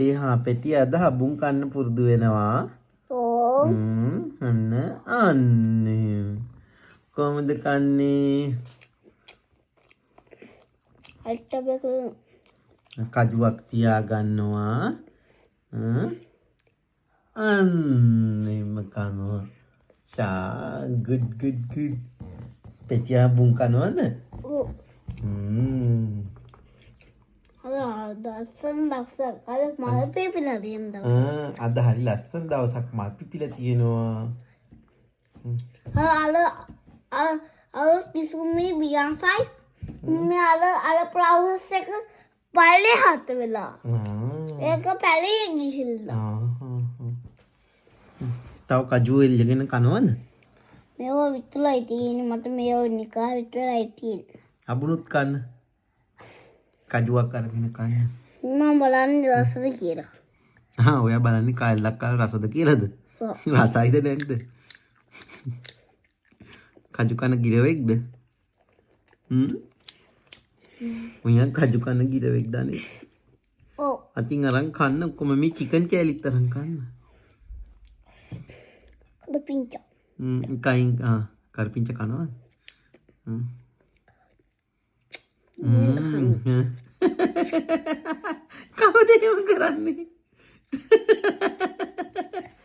ඒ හා පෙටි අද හබුන් කන්න පුරුදු වෙනවා. ඔව්. අන්න අන්න එහෙම. කොහොමද කන්නේ? අල්ට බෙක. කජුවක් තියා ගන්නවා. අන්න එහෙම කනවා. ෂා, ගුඩ් ගුඩ් ගුඩ්. පෙටියා හබුන් කනවද? ඔව්. අද ලස්සන දවසක්. අද මල් පිපිලා තියෙන දවසක්. අද හරි ලස්සන දවසක්, මල් පිපිලා තියෙනවා. අර අර අර කිසුමි බියන්සයි මේ අර අර ෆ්ලවර්ස් එක පල්ලෙහාට වෙලා. ඒක පැලේ ගිහිල්ලා. තව කජු එල්ලගෙන කනවද? මේවා විතරයි තියෙන්නේ මට, මේවා නිකන් විතරයි තියෙන්නේ. අබුනුත් කන්න. කජුවක් අරගෙන කන්න. මම බලන්නේ රසද කියලා. ආ, ඔයා බලන්නේ කැල්ලක් කාලා රසද කියලාද? ඔව්. රසයිද නැද්ද? කජු කන ගිරවෙක්ද? හ්ම්? ඔයා කජු කන ගිරවෙක්ද අනේ? ඔව්. අතින් අරන් කන්න ඔක්කොම, මේ චිකන් කෑලිත් අරන් කන්න. අද පිංචා. හ්ම්, එකයින් ආ කරපිංච කනවද? හ්ම්. හ්ම්. කවුද එහෙම කරන්නේ?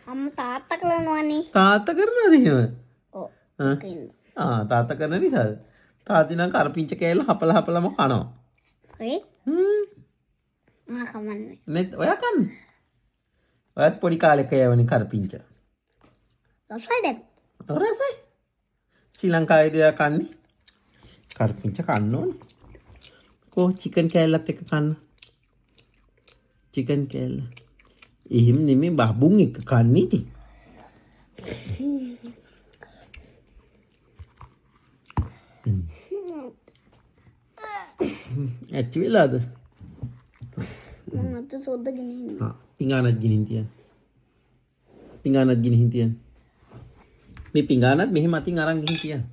අම්මා තාත්තා කරනවනේ. තාත්තා කරනවද එහෙම? ඔව්. ආ. ආ, තාත්තා කරන නිසාද? තාත්තා නම් කරපිංච කෑල්ල හපලා හපලම කනවා. හරි. හ්ම්. මම කමන්නේ. නෙත් ඔයා කන්න. ඔයත් පොඩි කාලෙක යවනේ කරපිංච. රසයි දැන්. ඔව් රසයි. ශ්‍රී ලංකාවේදී ඔයා කන්නේ. කරපිංච කන්න ඕන. කෝ චිකන් කෑල්ලත් එක්ක කන්න. චිකන් කෑල්ල. එහෙම නෙමෙයි, බබුන් එක්ක කන්නේ ඉතින්. ඇච්චි වෙලාද? මම අත සෝදගෙන ඉන්නේ. ආ, පිඟානත් ගිනින් තියන්න. පිඟානත් ගිනින් තියන්න. මේ පිඟානත් මෙහෙම අතින් අරන් ගිහින් තියන්න.